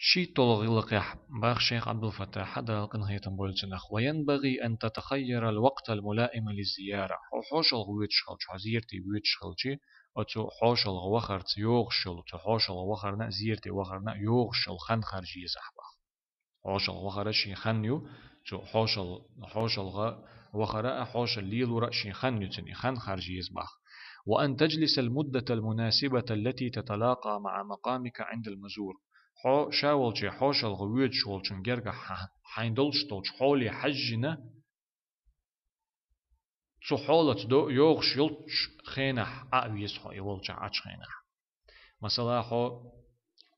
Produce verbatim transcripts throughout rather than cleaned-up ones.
ШийтталгӀа гӀиллакхехь бах шайх Ӏабдул-Фаттахьа, Дала къинхетам бойла цунах: «وينبغي أن تتخير الوقت الملائم للزيارة». Хьо хьошалгӀа воьдуш хилча, хьо зерате воьдуш хилча, оцу хьошалгӀа вахарца йогӀуш йолу, цу хьошалгӀа вахарна а, зерате вахарна а йогӀуш йолу хан харжа еза ахь бах. ХьошалгӀа вахара шен хан ю, цу хьошал-, хьошалгӀа вахара а, хьошалла лелора а шен хан ю цуьнан, и хан харжа еза бах. «وأن تجلس المدة المناسبة التي تتلاقى مع مقامك عند المزور». Хьо ша волче хьошалгӀа воьдуш волчун гергахь хьа-, хьайн долуш долчу хьоле хьаьжжина, цу хьолаца до-, йогӀуш йолчу хенахь Ӏа а веза хьо, и волчохь Ӏачу хенахь. Масала, хьо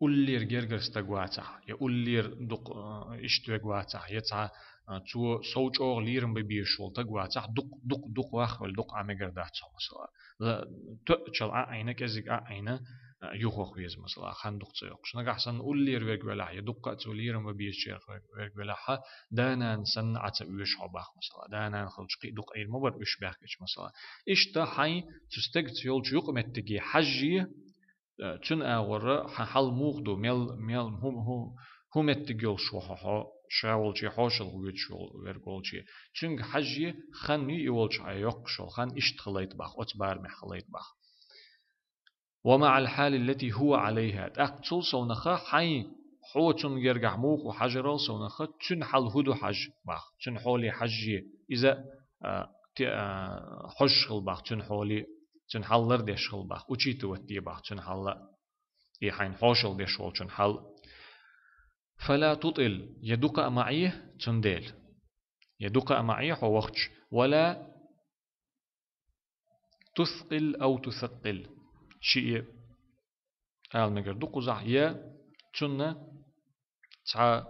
уллера гергара стаг вацахь, я уллера дукха, а, иштта верг вацахь, я цхьа, а, цо сов чӀогӀа лерам бан безаш волу стаг вацахь, дукха, дукха, дукха вахвелла, дукха Ӏа мегар дац хьо, масала. Ла-, тоьачалла Ӏа а Ӏийна, кӀезиг Ӏа а Ӏийна, а, юха ваха веза, масала, хан дукха ца йоккхуш. Нагахь санна уллера верг велахь, я дуккха а цо лерам бан безачарах верг, верг велахь, да-нана санна Ӏа ца оьшу хьо бах, масала. Да-нана хилча кхин а дукха Ӏийр ма бара уьш баьхкича, масала. Иштта хьайн цу стегца йолчу юкъаметтиге хьаьжжий, э, цуьнан агӀора хьан хьал муха ду, мел, мел, хӀу, хӀу, хӀун меттиг йолуш ву хьо, хьо ша волче хьошалгӀа воьдуш вол-, верг волче. Цуьнга хьаьжжий, хан ю и волчохь Ӏа йоккхуш йолу, хан иштта хилийта бах, оцу барамехь хилийта бах. «ومع الحال التي هو عليها». ТӀаккха цул совнаха хьайн, хьо цунна гергахь муха ву хьажарал совнаха, цуьнан хьал хӀун ду хьажа бах, цуьнан хьоле хьаьжжий, иза, а, те-, а, хьожуш хила бах, цуьнан хьоле, цуьнан хьал лардеш хила бах, учитывать де бах цуьнан хьал а, и хьайна хьошалла деш волчун хьал. «فلا تطل», я дукха а ма Ӏе цундела. Я дукха а ма Ӏе хьо вахча. «ولا تثقل أو تثقل». Шиъ ала мегар ду кхузахь, я цунна цхьа,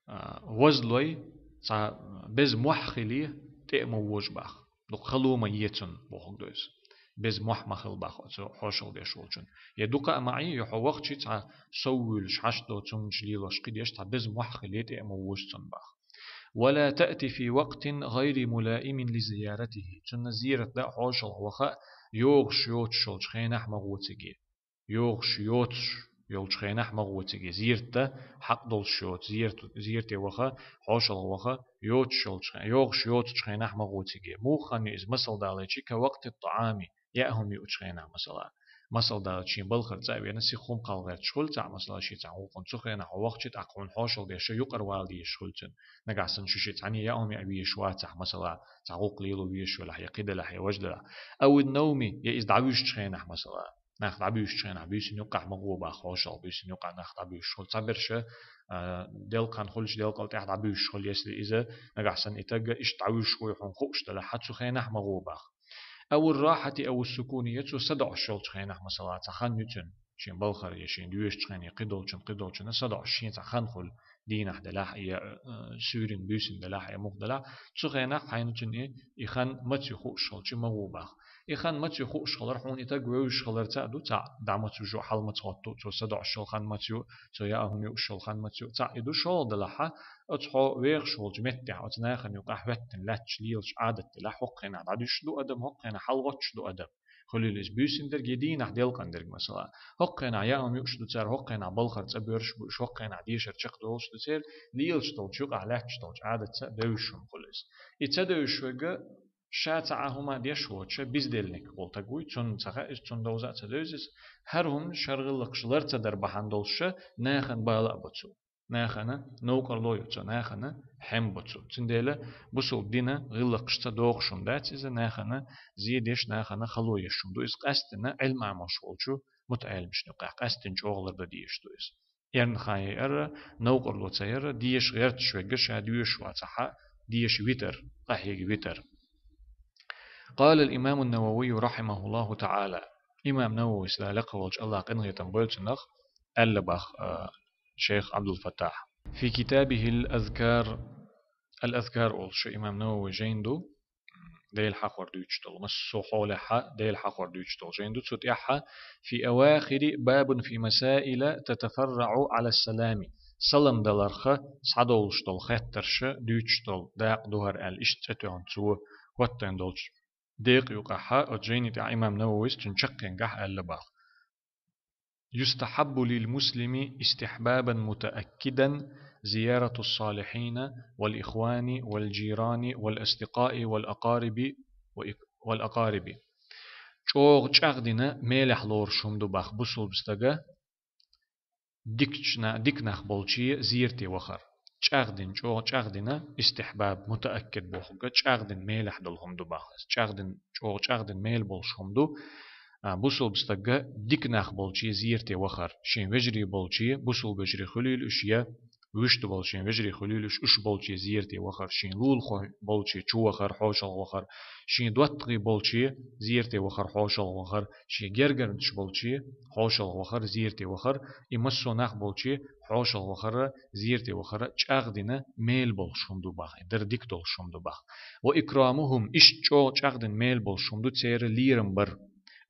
а, вазлой, цхьа беза мохь хилий, тӀе а ма вожа бах. Дукха хало ма е цунна, бохург ду иза. Беза мохь ма хила бах оцу хьошалла деш волчун. Я дукха а ма Ӏе, я хьо вахча цхьа сов вуьйлуш, хьашт доцу хӀуманаш лелош кхидеш, цхьа беза мохь хилий, тӀе а ма вожа цунна бах. «ولا تأت في وقت غير ملائم لزيارته». Цунна зерат дан а, хьошалгӀа ваха а йогӀуш йоцуш йолчу хенахь ма гӀо циге. ЙогӀуш йоцуш йолчу хенахь ма гӀо циге. Зерат дан хьакъ долуш йоцу, зерат-, зерате ваха, хьошалгӀа ваха йоцуш йолчу хе-, йогӀуш йоцучу хенахь ма гӀо циге. Муха хан ю иза, масал далийча, «كوقت الطعام», яа хӀума юучу хенахь, масала. Масал далийча, шен балхара цӀа а вена, сиха хӀума кхалла гӀерташ хуьлу цхьаъ, масала, шен цхьа гӀуллакхана, цу хенахь хьо вахча, тӀаккха хьуна хьошалла деш юкъара вала дезаш хуьлу цуьнан. Нагахь санна шу шиъ цхьаьна яа хӀума яа везаш вацахь, масала, цхьа гӀуллакх лело везаш велахь, я кхин делахь, я важа делахь. «أو النوم», я иза дӀавуьжучу хенахь, масала. Нах дӀабуьйсучу хенахь буьйсанна юккъехь ма гӀо бах, хьошалгӀа буьйсанна юккъехь нах дӀабуьйсуш хуьлу. Цхьаберш, а, делкъан хуьлуш, делкъал тӀехь дӀабуьйсуш хуьлу, если иза нагахь санна и таг иштта дӀавуьжуш вуй хьуна хууш делахь, цу хенахь ма гӀо бах. «أو الراحة أو السكون», я цо садоӀуш йолчу хенахь, масала, цхьа хан ю цуьнан, шен балхара, я шен доьшучу хенахь, я кхидолчун, кхидолчун садоӀуш шен цхьа хан хуьлу, дийнахь делахь, я, э, суьйрина буьйсанна делахь, я муха делахь, цу хенахь хьайна цуьнан и, и хан маца ю хууш хилча ма гӀо бах. И хан маца ю хууш хилар хьуна и таг вевзаш хиларца а ду, цхьаъ дӀа маца вуьжу, хьал маца хӀотту, цо садоӀуш йолу хан маца ю, цо яа хӀума юуш йолу хан маца ю, цхьаъ и ду, шолгӀа делахь, оцу хьо вехаш волчу меттехь, оцу нахана юкъахь хӀоьттина лаьтташ лелаш Ӏадат делахь, хӀокху хенахь дӀадуьсуш ду адам, хӀокху хенахь хьалагӀоттуш ду адам. Хуьлийла иза буьйсанна дерг, я дийнахь делкъан дерг, масала. ХӀокху хенахь яа хӀума юуш ду цара, хӀокху хенахь балхара цӀа боьрзуш бу уьш, хӀокху хенахь дешар чекхдолуш ду церан, лелаш долчу юкъахь лаьтташ долчу Ӏадатца бевзаш хӀума хуьлу иза. И ца девзаш верг ша цхьа а хӀума деш воцуш, бездельник волу таг вуй, цунна ца хаьа иза, цунна довза а ца девза иза, хӀара хӀума шара гӀиллакхаш лар ца дар бахьана долуш, нахана бала а бо цо. Нахана новкъарло йо цо, нахана хьем бо цо. Цундела бусалба дина гӀиллакхашца догӀуш хӀума дац иза, нахана зе деш, нахана хало еш хӀума ду иза, къаьсттина Ӏилма Ӏамош волчу мутаӀеламашна юкъахь къаьсттина чӀогӀа лардан дезаш ду иза. Эрна хан яра, новкъарло ца яра, деша гӀерташ верг ша доьшуш вацахь, деша витар, къахьега витар. قال الإمام النووي رحمه الله تعالى. Имам Нававис, Дала лакха волчу АллахӀ къинхетам бойла цунах, аьлла бах, а, шайх Ӏабдул-Фаттахь. في كتابه الأذكار, Ал-Азкар олуш имам Навави жайна ду, Дела хьахор дуьйцуш долу, массо а хьолехь Дела хьахор дуьйцуш долу жайна ду. Цу тӀехь في أواخر باب في مسائل تتفرع على السلام. Салам даларх схьадовлуш долу хеттарш дуьйцуш долу дакъа ду хӀара аьлла, иштта цӀе тоьхна цо хӀоттийна долчу декъа юкъахь, оцу жайни тӀехь имам Нававис цуьнан чаккхенгахь аьлла бах. يستحب للمسلم استحبابا متأكدا زيارة الصالحين والإخوان والجيران والأصدقاء والأقارب والأقارب. ЧӀогӀа чӀагӀдина мелехь лоруш хӀума ду бах бусулба стага дикачна-, дика нах болче зерате вахар. ЧӀагӀдина, чӀогӀа чӀагӀдина, истихьбаб, мутааккид бохург, чӀагӀдина мелехь долу хӀума ду бах. ЧӀагӀдина, чӀогӀа чӀагӀдина мел болуш хӀума ду, а, бусулба стага дика нах болче зерате вахар, шен вежарий болче, бусулба вежарий хуьлийла уьш, я вуьшта болу шен вежарий хуьлийла уьш, уьш болче зерате вахар, шен лулахой болче чу вахар, хьошалгӀа вахар, шен доттагӀий болче зерате вахар, хьошалгӀа вахар, шен гергарнаш болче хьошалгӀа вахар, зерате вахар, и массо а нах болче хьошалгӀа вахар, зерате вахар, чӀагӀдина мел болуш хӀума ду бах, и дара дика долуш хӀума ду бах. Ва икрамухум, иштта чӀогӀа чӀагӀдина мел болуш хӀума ду церан лерам бар.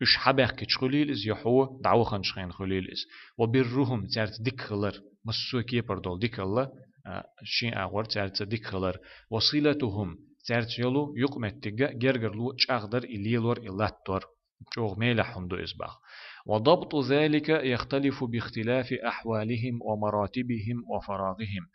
Уьш хьабаьхкича хуьлийла иза, я хьо дӀаваханчу хенахь хуьлийла иза. Ва биррухум, цаьрца дика хилар, массо а кепара долу дикалла, а, шен агӀор цаьрца дика хилар. Ва силатухум, цаьрца йолу юкъаметтиг а гергарло чӀагӀдар, и лелор, и латтор. ЧӀогӀа мелехь хӀума ду иза бах. Ва дабту залика яхталифу бихтилафи ахьвалихим ва маратибихим ва фарагӀихим.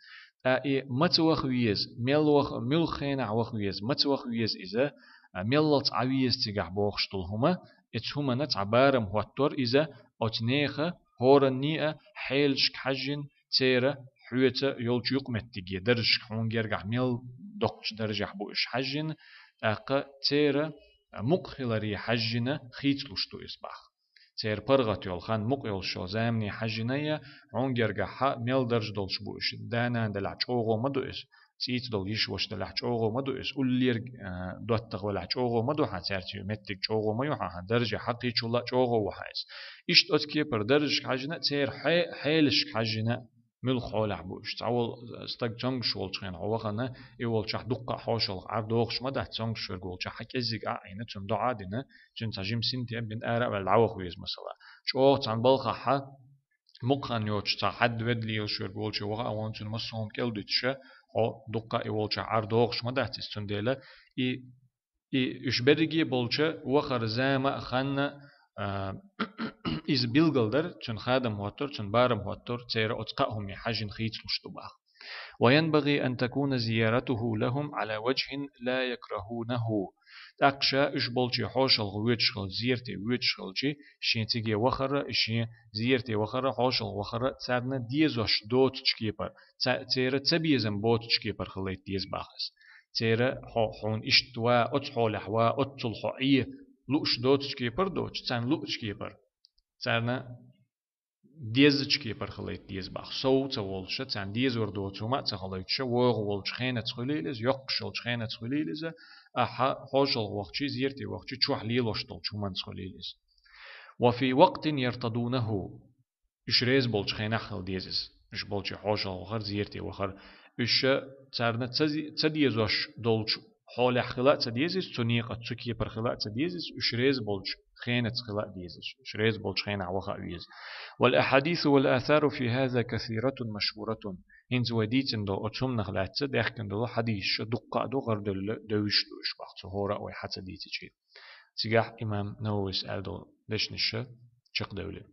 Ткъа и маца ваха веза, мел ваха, муьлха хенахь ваха веза, маца ваха веза иза, а, меллалц Ӏан веза цигахь бохуш долу хӀума, оцу хӀуманна цхьа барам хӀоттор иза, оцу нехан хӀоранний а хьелашка хьаьжжина, церан хьоьца йолчу юкъаметтиге, даржашка, хьуна гергахь мел доккхачу даржехь бу уьш хьаьжжина, тӀаккха церан мукъа хиларе хьаьжжина хийцалуш ду иза бах. Церан паргӀат йолу хан, мукъа йолуш йолу замане хьаьжжина, я хьуна гергахь мел дарж долуш бу уьш, да-нана делахь чӀогӀо ма ду иза, цӀийца долу йиша-ваша делахь чӀогӀо ма ду иза, уллера, а, доттагӀа велахь чӀогӀо ма ду хьан цаьрца, меттиг чӀогӀо ма ю хьан, хьан дарже хьакхийчулла чӀогӀо ву хьан иза. Иштта оцу кепара даржашка хьаьжжина, церан хье-, хьелашка хьаьжжина, муьлха хьолехь бу уьш. Цхьа волу стаг цомгуш волчу хенахь хьо вахана, и волчохь дуккха а хьошалгӀа Ӏар дохуш ма дац, цомгуш верг волчохь хьан кӀеззиг а Ӏийна, цунна доӀа а дина, цуьнан цхьа жима синтем бина ара а ваьлла дӀаваха веза, масала. ЧӀогӀа цхьана балхахь мукъа хан йоцуш цхьа хьадда ведда лелаш верг волчу ваха а вон, цуьнан массо а хӀума кӀелдуьтуша, хьо дуккха а и волчохь Ӏар дохуш ма дац иза, цундела и И уьш берриге болча вахара зама а, ханна а, иза билгал дара, цуьнан хадам хӀоттор, цуьнан барам хӀоттор, церан оцу кхаа хӀумане хьаьжжина хийцалуш ду бах. وينبغي أن تكون زيارته لهم على وجه لا يكرهونه. ТӀаккха ша уьш болче хьошалгӀа воьдуш хилча, зерате воьдуш хилча, шен циге вахара, шен зерате вахара, хьошалгӀа вахара, царна дезош доцучу кепара, ца-, церан цабезам боцучу кепара хилийта деза бах иза. Церан хьо-, хьуна иштта ва, оцу хьолехь ва, оццул хьо Ӏе лууш доцучу кепара доцуш, царна луучу кепара, царна дезачу кепара хилийта деза бах. Сов ца волуша, царна дезор доцу хӀума а ца хилийтуша, вогӀу волчу хенаца хуьлийла иза, йоккхуш йолчу хенаца хуьлийла иза, ахьа хьошалгӀа вахчий, зерате вахчий, чохь лелош долчу хӀуманца хуьлийла иза. وفي وقت يرتضونه. Уьш реза болчу хенахь хила деза иза. Уьш болче хьошалгӀа вахар, зерате вахар. Уьш царна ца зи-, ца дезош долчу хьолехь хила а ца деза иза, цу некъа, цу кепара хила а ца деза иза, уьш реза болчу хенаца хила а деза иза. Уьш реза болчу хенахь ваха а веза. والأحاديث والآثار في هذا كثيرة مشهورة. ХӀинца вай дийцина долу оцу хӀуманах лаьцна даьхкина долу хьадисаш дуккха а ду, гӀараделла девзаш ду уьш бах, цу хӀора а вай хьа ца дийцича. Цигахь имам Нававис аьлла долу дешнаш чекхдевлира.